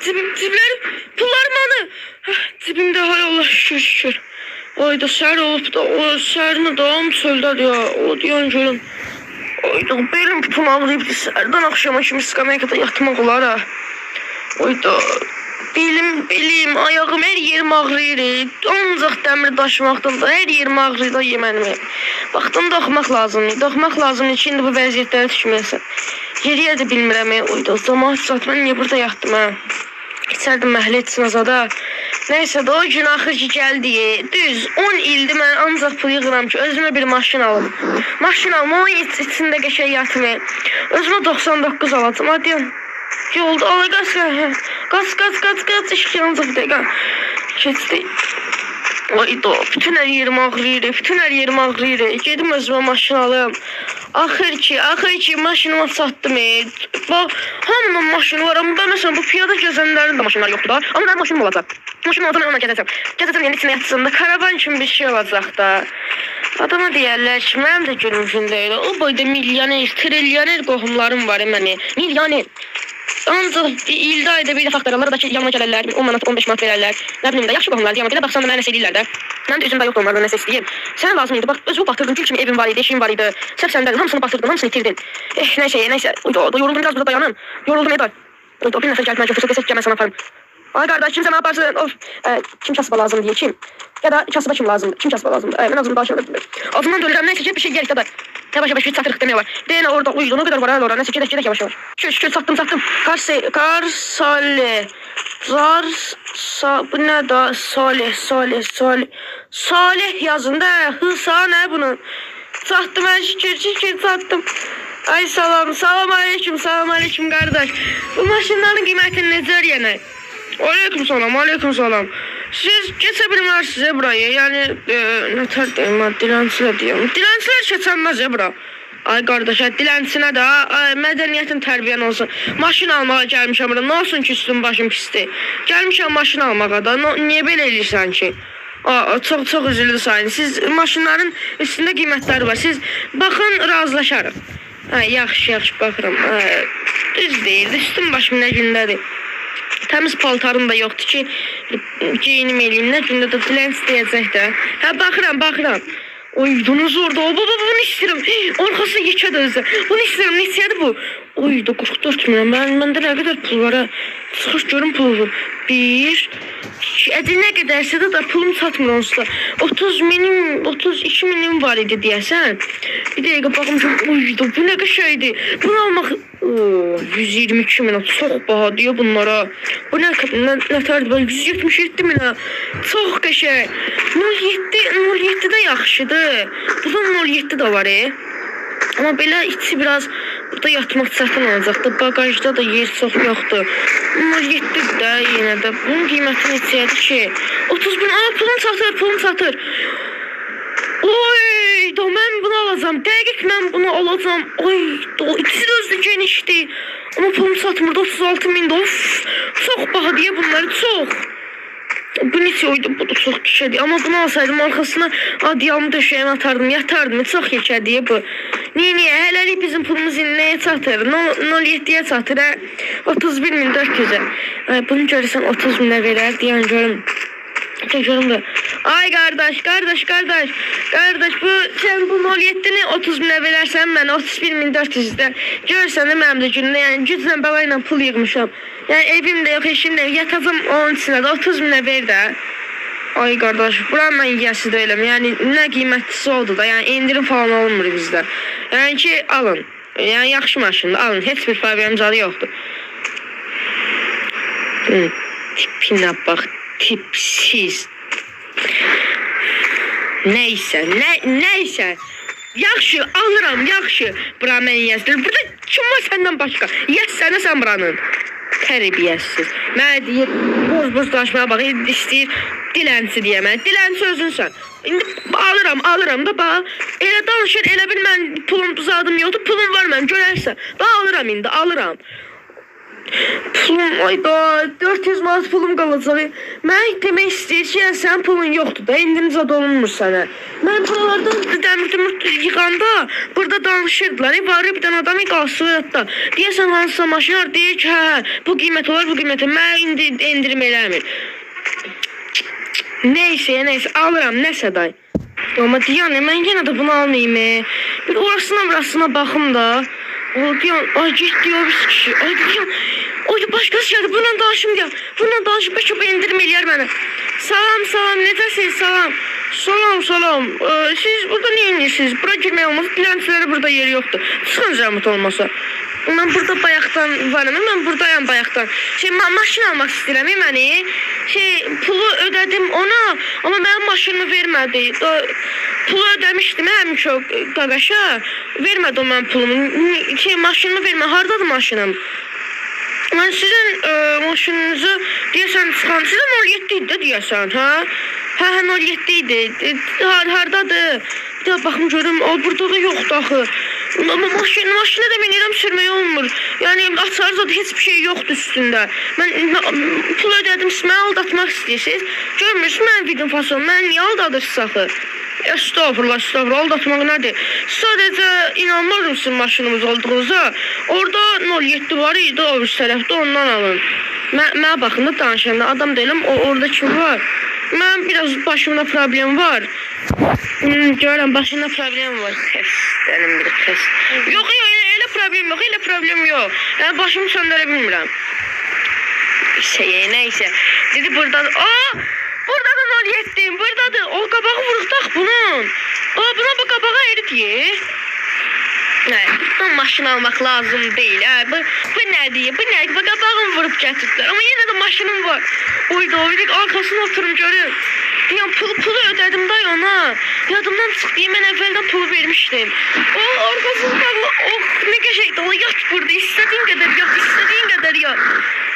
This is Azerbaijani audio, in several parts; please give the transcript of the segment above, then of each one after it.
Cibim, ciblərim, pullarım hanı? Hə, cibimdə hay Allah şükür şükür. Ay da səhər olub da, o səhərini dağım çöldədir ya. O deyən görüm. Ay da belim bütün ağrıyıbdı. Səhərdən axşama kimi skameykada yatmaq olar ha. Ay da belim, belim, ayağım, hər yerim ağrıyır. Ancaq dəmir daşımaqdan da hər yerim ağrıyır da yemənim. Baxdım da oxumaq lazımdır. Oxumaq lazımdır ki, indi bu vəziyyətlərə düşməyəsən. Yeriyə də bilmirəm. Ay da camaat zat mən niyə burada yatdım ha? İçərdim məhəllə etsin azada. Nəysə də o gün axır ki gəldi. Düz 10 ildir mən ancaq pul yığıram ki, özümə bir maşın alım. Maşın alım, onun içində qəşəng yatmayım. Özümə 99 alacağam. Hadi. Yolda ala qaç qaç qaç qaç qaç işıq yanacaq bir dəqiqə. Keçdi. Ay da, bütün hər yerim ağrıyır, bütün hər yerim ağrıyır. Gedim özümə maşın alım. Axır ki, axır ki maşınıma çatdım. Bax, hamının maşını var, amma mən məsələn bu piyada gəzənlərin də maşınları yoxdur da. Amma mənim maşınım olacaq. Maşınım olacaq, mən onunla gəzəcəm. Gəzəcəm, yəni içinə yatsın da, karavan kimi bir şey olacaq da. Adama deyərlər ki, mənim də günüm gün deyil. O boyda milyoner, trilyoner qohumlarım var mənim. Milyoner. Ancaq bir ildə ayda bir dəfə axtararlar da ki, yanıma gələrlər, bir 10 manat, 15 manat verərlər. Nə bilim də, yaxşı qohumlardır, amma belə baxsan da mənə nəsə eləyirlər də. Mənim də üzümdə yoxdur onlardan nəsə istəyim. Sənə lazım idi, bax, özümü batırdın, gül kimi evim var idi, işim var idi. Səhv səndədir, hamısını batırdın, hamısını itirdin. Eh, nəysə, nəysə, Uy, da, yoruldum biraz burada dayanım. Yoruldum Eda. Uy, da, bir nəfər gəlib mənə götürsə desək ki, mən sənə aparım. Ay qardaş, kim sənə aparsın? Of, kim kasıba lazım deyə, kim? Ya da kasıba kim lazımdır? Kim kasıba lazımdır? Mən ağzımı daha şey Ağzımdan da ölürəm, nəysə ki, bir şey gəlir qədər. Yavaş yavaş bir çatırıq demək olar. Deyənə orada uyudu, nə qədər var hələ orada. Nəsə gedək, gedək yavaş yavaş. Şükür, şükür, çatdım, çatdım. Karse, Karsale. Zar, sa, bu nə da? Salih, Salih, Salih. Salih yazın da, Hısa nə bunun? Çatdım, mən şükür, şükür çatdım. Ay salam, salam aleyküm, salam aleyküm qardaş. Bu maşınların qiymətini necə öyrənək? Aleyküm salam, aleyküm salam. Siz keçə bilmərsiniz burayı. Yəni nətər deyim, mən dilənçilər deyim. Dilənçilər keçənməz bura. Ay qardaş, ay dilənçinə də, ay mədəniyyətin tərbiyən olsun. Maşın almağa gəlmişəm bura. Nə olsun ki, üstüm başım pisdir. Gəlmişəm maşın almağa da. No, niyə belə eləyirsən ki? Aa, çox çox üzüldü sayın. Siz maşınların üstündə qiymətləri var. Siz baxın, razılaşarıq. Hə, yaxşı, yaxşı baxıram. Hə, düz deyil. Üstüm başım nə gündədir. Təmiz paltarım da yoxdur ki, geyinim eləyim. Nə gündə də dilənçi deyəcək də. Hə, baxıram, baxıram. Oy, bunu zordu. O, baba, bunu istəyirəm. Hey, arxası yekə də özü. Bunu istəyirəm. Neçədir bu? Oy, da 44 minə. Məndə nə qədər pul var ha? Çıxış görüm pul var. 1 2, ədi nə qədərsə də da pulum çatmır onsuz da. 30 minim, 32 minim var idi deyəsən. Bir dəqiqə baxım ki, oy, da bu nə qəşəngdir. Bunu almaq Oo, 122 minə çox baha deyə bunlara. Bu nə nə nətərdir belə 177 minə. Çox qəşəng. 07 07 də yaxşıdır. Bunun 07 də var e. Amma belə içi biraz burada yatmaq çətin olacaqdı. Bagajda da yer çox yoxdur. 07 də yenə də bunun qiyməti neçəyədir ki? 30 min. Aa, pulum çatır, pulum çatır. Oy, da mən bunu alacağam. Dəqiq mən bunu alacağam. Oy, da içi də özü genişdir. Amma pulum çatmırdı. 36 min də. Of, çox baha deyə bunları çox. Bu neçə oydu? Bu da çox kişidir. Amma bunu alsaydım arxasına adyalımı döşəyimi atardım, yatardım. Çox yekədir bu. Niyə niyə? Hələlik bizim pulumuz indi nəyə çatır? 0.7-yə çatır, hə? 31.400-ə. Ay, bunu görürsən 30 minə verər, deyən görüm. Gəl görüm də. Ay qardaş, qardaş, qardaş. Qardaş bu sən bu 07-ni 30 minə verərsən mənə 31.400-də. Görürsən də mənim də günümdə, yəni güclə bəla ilə pul yığmışam. Yəni evim də yox, eşim də yox, yatacam onun içinə də 30 minə ver də. Ay qardaş, buranın mən yiyəsi deyiləm. Yəni nə qiymətlisi oldu da, yəni endirim falan olmur bizdə. Yəni ki, alın. Yəni yaxşı maşındır, alın. Heç bir problem zadı yoxdur. Hı, tipinə bax, tipsiz. Neysə, neysə. Yaxşı, alıram, yaxşı. Bura mən yiyəsidir. Burada kim var səndən başqa? Yiyəsən sən buranın. Tərbiyəsiz. Mənə deyir, boz-boz danışmağa bax, istəyir dilənçi deyə mənə. Dilənçi özünsən. İndi alıram, alıram da bax. Elə danışır, elə bil mən pulum zadım yoxdur, pulum var mənim, görərsən. Bax alıram indi, alıram. Pulum pulum, ay da 400 manat pulum qalacaq. Mən demək istəyir ki, yəni sənin pulun yoxdur da, endirim zad olunmur sənə. Mən buralardan dəmir yığanda burada danışırdılar. Var bir dənə adam qalsın hətta. Deyəsən hansısa maşın var, deyir ki, hə, bu qiymət olar, bu qiymətə. Mən indi endirim eləmir. Neyse, neyse alıram, nəsə day. Amma deyən, mən yenə də bunu almayayım. Bir orasına burasına baxım da. O deyən, ay get diyor bir kişi. Ay deyən, oy başqası gəldi, bununla danışım deyən. Bununla danışım, bəlkə bu endirim eləyər mənə. Salam, salam, necəsiniz, salam. Salam, salam. Siz burada nə edirsiniz? Bura girmək olmaz, dilənçilərə burada yeri yoxdur. Çıxın zəhmət olmasa. Mən burada bayaqdan varım, mən buradayam bayaqdan. Şey, maşın almaq istəyirəm məni. Şey, pulu ödədim ona, amma mənim maşınımı vermədi. Pulu ödəmişdim həmişə o qaqaşa. Vermədi o mənim pulumu. Şey, maşınımı vermə. Hardadır maşınım? Mən sizin maşınınızı deyəsən çıxan, sizin 07 idi də deyəsən, hə? Hə, hə 07 idi. Hardadır? Bir daha baxım görüm, o burada da yoxdur axı. Amma maşına da minirəm, sürmək olmur. Yəni açar zad heç bir şey yoxdur üstündə. Mən pul ödədim, siz məni aldatmaq istəyirsiniz. Görmürsünüz mənim videom fason, məni niyə aldadırsınız axı? Estağfurullah, estağfurullah, aldatmaq nədir? Sadəcə inanmıram sizin maşınımız olduğunuza. Orada 07 var idi, o bir tərəfdə ondan alın. Mənə baxın da danışanda adam deyiləm, o orada kim var? Mənim biraz başımda problem var. Görürəm başımda problem var. Xəstənim bir xəst. Yox, yox, elə problem yox, elə problem yox. Yəni başımı söndürə bilmirəm. Şey, neyse. Dedi buradan. Aa! Burada da 07, buradadır. O qabağı vuruqdaq bunun. Aa, buna bu qabağa erit. Hə, buradan maşın almaq lazım deyil. Hə, bu nədir? Bu nə? Bu qabağını vurub gətirdilər. Amma yenə də maşınım var. Oyda, oyda, arkasına oturum görüm. Deyəm, pulu ödədim day ona. Yadımdan çıxdı, mən əvvəldən pulu vermişdim. O, arkasını bağlı, oh, nə qəşəngdir. O, yat burada, istədiyin qədər yat, istədiyin qədər yat.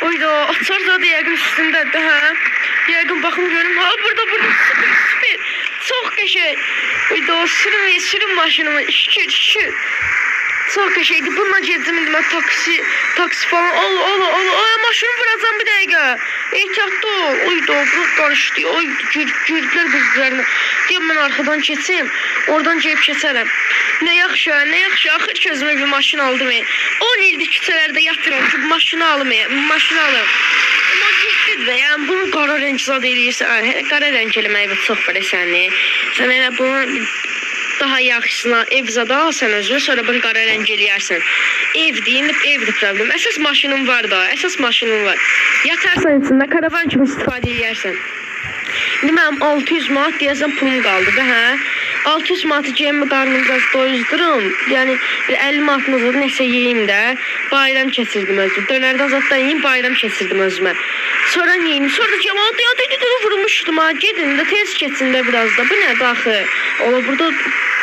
Oyda, açar zadı yəqin üstündədir, hə? Yəqin baxım görüm. Ha, burada, burada, süper, süper. Çox qəşəng. Oyda, sürüm, sürüm maşınımı. Şükür, şükür. Çox qəşəngdir. Bununla gedəcəm indi mən taksi falan. Allah, Allah, Allah. Ay, maşını vuracam bir dəqiqə. Ehtiyatlı ol. Oyda, bu qarışdı. Oy, girdilər qız üzərinə. Deyəm, mən arxadan keçim. Oradan gəlib keçərəm. Nə yaxşı, nə yaxşı. Axır ki, özümə bir maşın aldım. 10 ildir küçələrdə yatıram ki, maşını alım, maşını alım. Amma getdi də, yəni bunu qara rəng zad eləyirsən. Qara rəng eləməyi də çox belə səni. Sən elə bunu daha yaxşısına ev zada alsan özünə, sonra bunu qara rəng eləyərsən. Ev deyim, evdir problem. Əsas maşının var da, əsas maşının var. Yatarsan içində, karavan kimi istifadə eləyərsən. İndi mənim 600 manat deyəsən pulum qaldı da, hə? 600 manatı geyim qarnımı biraz doyuzdurum. Yəni bir 50 manatını zad nəsə yeyim də. Bayram keçirdim özüm. Dönərdən zaddan yeyim, bayram keçirdim özümə. Sonra neyim? Sonra da cəmaat ya dedi vurmuşdum ha. Gedin də tez keçin də biraz da. Bu nədir axı? Ola burada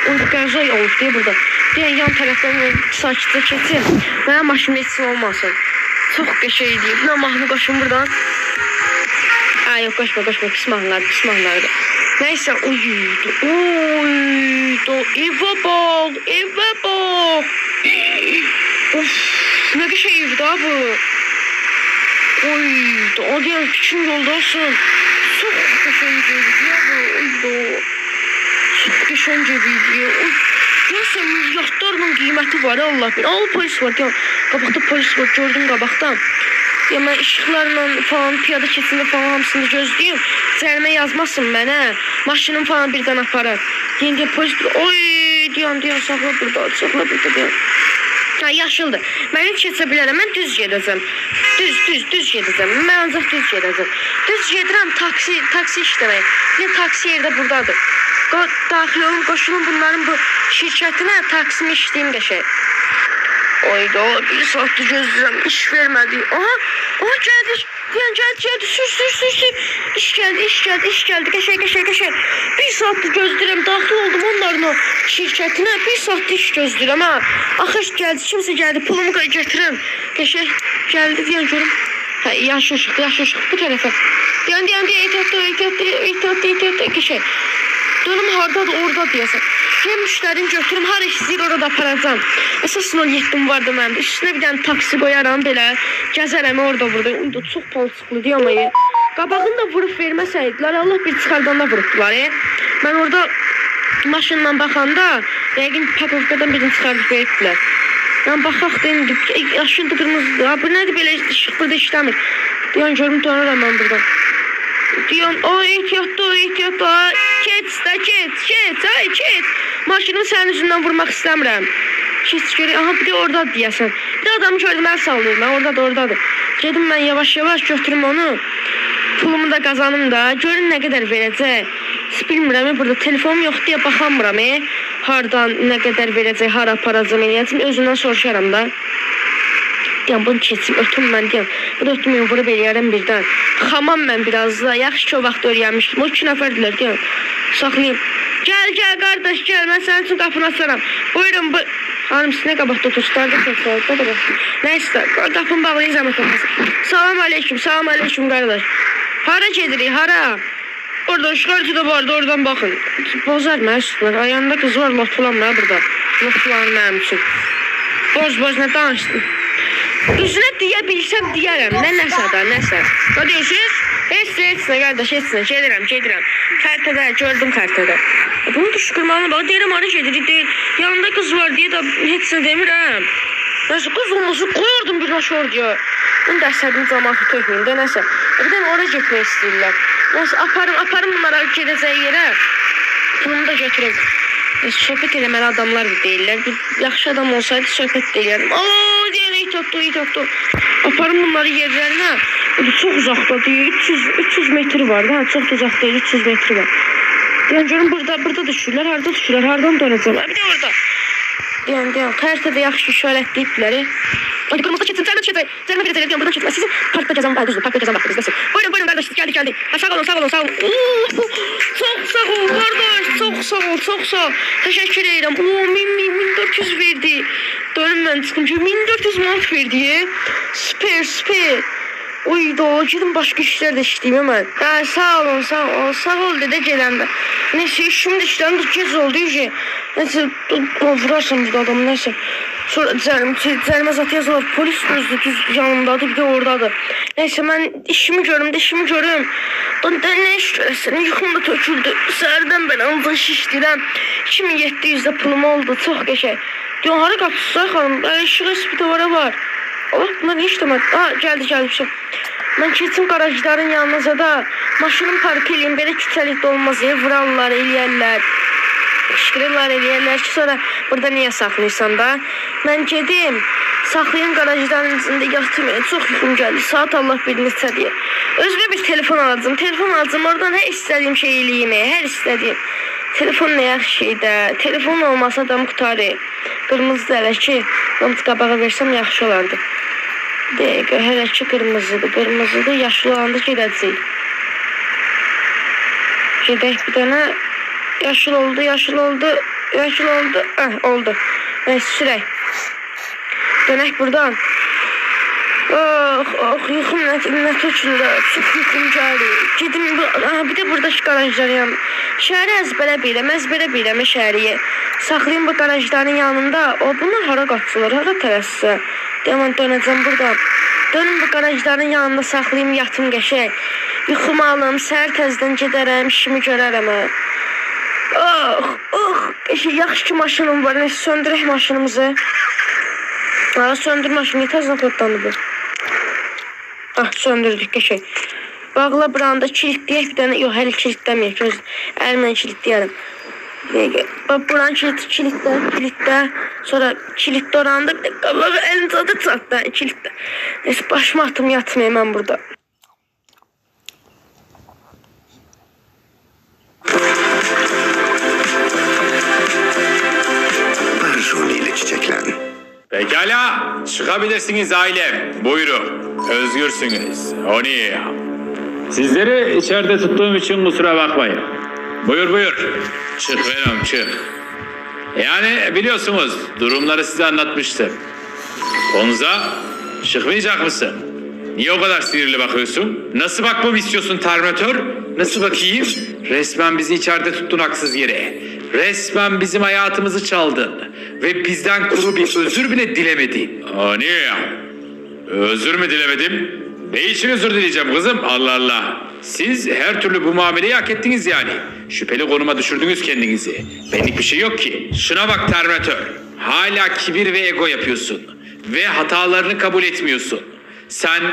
o qəza olub deyə burada. Deyən yan tərəfdən sakitcə keçin. Mənim maşınım heç olmasın. Çox qəşəng idi. Buna mahnı qoşum buradan. Ay yox, qoşma, qoşma, pis mahnılar, pis mahnılardır. Neyse, uyuydu, uyuydu. Evə bax, evə bax. Of, nə qəşəng evdir ha bu. Uyuydu, o deyən bütün yolda olsun. Çox qəşəng evdir ya bu, uyuydu. Çox qəşəng ev idi. Oy, deyəsən milyardlarla qiyməti var Allah bilir. Al polis var, deyən, qabaqda polis var, gördüm qabaqdan. Ya mən işıqlarla falan, piyada keçində falan hamısını gözləyim. Cərimə yazmasın mənə. Maşınım falan birdən aparar. Deyən, deyən, polis, oy, deyən, deyən, saxla burada, saxla burada, deyən. Ha, yaşıldır. Mən heç keçə bilərəm. Mən düz gedəcəm. Düz, düz, düz gedəcəm. Mən ancaq düz gedəcəm. Düz gedirəm taksi işləməyə. Bir taksi yerdə buradadır. Daxil olum, qoşulum bunların bu şirkətinə, taksimi işləyim qəşəng. Oyda, bir saatdır gözləyirəm, iş vermədi. Aha, aha gəldi. Deyən gəldi, gəldi, sür, sür, sür, sür. İş gəldi, iş gəldi, iş gəldi, qəşəng, qəşəng, qəşəng. Bir saatdır gözləyirəm, daxil oldum onların o şirkətinə. Bir saatdır iş gözləyirəm ha. Axır gəldi, kimsə gəldi, pulumu gətirirəm. Qəşəng gəldi, deyən görüm. Hə, yaşıl işıq, yaşıl işıq bu tərəfə. Deyən, deyən, deyən, ehtiyatlı, ehtiyatlı, ehtiyatlı, ehtiyatlı, qəşəng. Dönüm hardadır, orada deyəsən. Gəl müştərini götürüm, hara istəyir orada aparacam. Əsas 07 vardı mənim. Üstünə bir dənə taksi qoyaram belə. Gəzərəm orada burada. Uydu çox palçıqlı deyəm ama. Qabağını da vurub verməsəydilər, Allah bir çıxardanda vurubdular. Mən orada maşınla baxanda yəqin pakovkadan birini çıxardıb veribdilər. Mən baxaq da indi yaşıldı, qırmızı. Ha, bu nədir belə işıq burada işləmir. Deyən görüm dönürəm mən buradan. Deyən o ehtiyatlı ol, ehtiyatlı ol. Keç də keç, keç, ay keç. Maşınımı sənin üzündən vurmaq istəmirəm. Keç görək. Aha bir də oradadır deyəsən. Bir də adamı gördüm əl sallayır. Mən oradadır, oradadır. Gedim mən yavaş-yavaş götürüm onu. Pulumu da qazanım da. Görün nə qədər verəcək. Heç bilmirəm, burada telefonum yoxdur deyə baxamıram. Hardan nə qədər verəcək, hara aparacam eləyəcəm. Özündən soruşaram da. Deyəm, bunu keçim, ötüm mən deyəm. Bu da ötüm, vurub eləyərəm birdən. Xamam mən biraz da. Yaxşı ki o vaxt öyrənmişdim. O 2 nəfərdilər deyəm. Saxlayım. Gəl, gəl qardaş, gəl. Mən sənin üçün qapını açaram. Buyurun, bu... Xanım, siz nə qabaqda otursunlar da çox da bax. Nəysə, qapını bağlayın zəhmət olmasa. Salam aleyküm, salam aleyküm qardaş. Hara gedirik, hara? Orada işıq da vardı, oradan baxın. Bozar mənə üstünə. Ayağında qız var, lotlanma burada. Lotlanır mənim üçün. Boz nə danışdın? Üzünə deyə bilsəm deyərəm. Nə nəsə da, nəsə. Nə deyirsiniz? Heç nə, heç nə qardaş, heç nə. Gedirəm, gedirəm. Xəritədə, gördüm xəritədə. Bunu qışqırmağına bax, deyirəm hara gedirik, deyir. Yanında qız var deyə də heç nə demirəm. Nəsə qız olmasa qoyardım bir naşı orduya. Bunu da əsəbini camaatı tökməyim də nəsə. Bir dənə ora getmək istəyirlər. Nəsə aparım bunlara gedəcəyi yerə. Pulumu da götürüm. Söhbət eləməli adamlar da deyirlər. Bir yaxşı adam olsaydı söhbət də eləyərdim. Aa, deyən ehtiyatlı, ehtiyatlı. Aparım bunları yerlərinə. Çox uzaqdadır. 300 metr var da. Çox da uzaq deyil, 300 metr var. Deyən görüm burada düşürlər, harada düşürlər, hardan dönəcəm? Bir də orada. Deyən, xəritədə yaxşı işarətləyiblər. Ay qırmızı keçsin, cərimə düşəcək. Cərimə verəcəklər, deyən buradan keçsin. Sizin parkda gəzən, düzdür, parkda gəzən vaxtınız nəsə. Buyurun, buyurun qardaş, gəldik, gəldik. Ha, sağ olun, sağ olun, sağ olun. Oo, çox sağ ol qardaş, çox sağ ol, çox sağ ol. Təşəkkür edirəm. Oo, 1400 verdi. Dönüm mən çıxım ki, 1400 manat verdi. Süper, süper. Uy da, gedim başqa işlər də işləyim mən. Hə, sağ olun, sağ ol, sağ ol dedə gələndə. Neysə, işim də işlədim, gec oldu ki. Neysə, vurarsan burada adamı, neysə. Sonra cərimə zat yazılar, polis düzdür, düz yanımdadır, bir də oradadır. Neysə, mən işimi görüm də, işimi görüm. Nə iş görəsən, yuxum da töküldü. Səhərdən mən ancaq iş işləyirəm. 2700 də pulum oldu, çox qəşəng. Deyəm, hara qapısı, xanım, hələ işıq bir var. Allah, bunlar niyə işləmədi? Ha, gəldi, gəldi bir şey. Mən keçim qarajların yanına zada. Maşınımı park eləyim, belə küçəlikdə olmaz. Vurarlar, eləyərlər. Qışqırırlar, eləyərlər ki, sonra burada niyə saxlayırsan da? Mən gedim, saxlayım qarajların içində yatım. Çox yuxum gəldi. Saat Allah bilir neçə deyə. Özümə bir telefon alacağım. Telefon alacağım, oradan hər istədiyim şey eləyim, hər istədiyim. Telefon nə yaxşı şeydir. Telefon olmasa adam qurtarır. Qırmızı hələ ki, onu qabağa versəm yaxşı olardı. Dəqiqə, hələ ki qırmızıdır, qırmızıdır, yaşıl olanda gedəcəyik. Gedək bir dənə. Yaşıl oldu, yaşıl oldu, yaşıl oldu. Ah, oldu. Neyse, sürək. Dönək buradan. Oh, oh, yuxum nə tökülür, çox yuxum gəlir. Gedim, bir də burada şu qarajların yanında. Şəhəri əzbərə bilirəm, əzbərə bilirəm şəhəriyi. Saxlayım bu qarajların yanında. O, bunlar hara qaçırlar, hara tələssə. Deyəm, dönəcəm buradan. Dönüm bu qarajların yanında saxlayım, yatım qəşəng. Yuxumu alım, səhər təzdən gedərəm, işimi görərəm. Oh, oh, qəşəng, yaxşı ki maşınım var. Neyse, söndürək maşınımızı. Ha, söndür maşını, təzdən kodlandı bu. Ah, söndürdük qəşəng. Bağla buranı da kilitləyək bir dənə. Yox, hələ kilitləməyək. Göz, əlimlə kilitləyərəm. Bir dəqiqə. Bax, buranı kilitlə, kilitlə. Sonra kilitlə oranı da bir də qabağa əlim çatır çatdı. Kilitlə. Neyse, başımı atım yatmayayım mən burada. Barjoli ile çiçeklen. Pekala, çıkabilirsiniz ailem. Buyurun, özgürsünüz. Oni. Sizleri içeride tuttuğum için kusura bakmayın. Buyur buyur. Çık Venom çık. Yani biliyorsunuz durumları size anlatmıştım. Onza çıkmayacak mısın? Niye o kadar sinirli bakıyorsun? Nasıl bakmamı istiyorsun Terminator? Nasıl bakayım? Resmen bizi içeride tuttun haksız yere. Resmen bizim hayatımızı çaldın. Ve bizden kuru bir özür bile dilemedin. Ani. Özür mü dilemedim? Ne için özür dileyeceğim kızım? Allah Allah. Siz her türlü bu muameleyi hak ettiniz yani. Şüpheli konuma düşürdünüz kendinizi. Benlik bir şey yok ki. Şuna bak Terminator. Hala kibir ve ego yapıyorsun. Ve hatalarını kabul etmiyorsun. Sen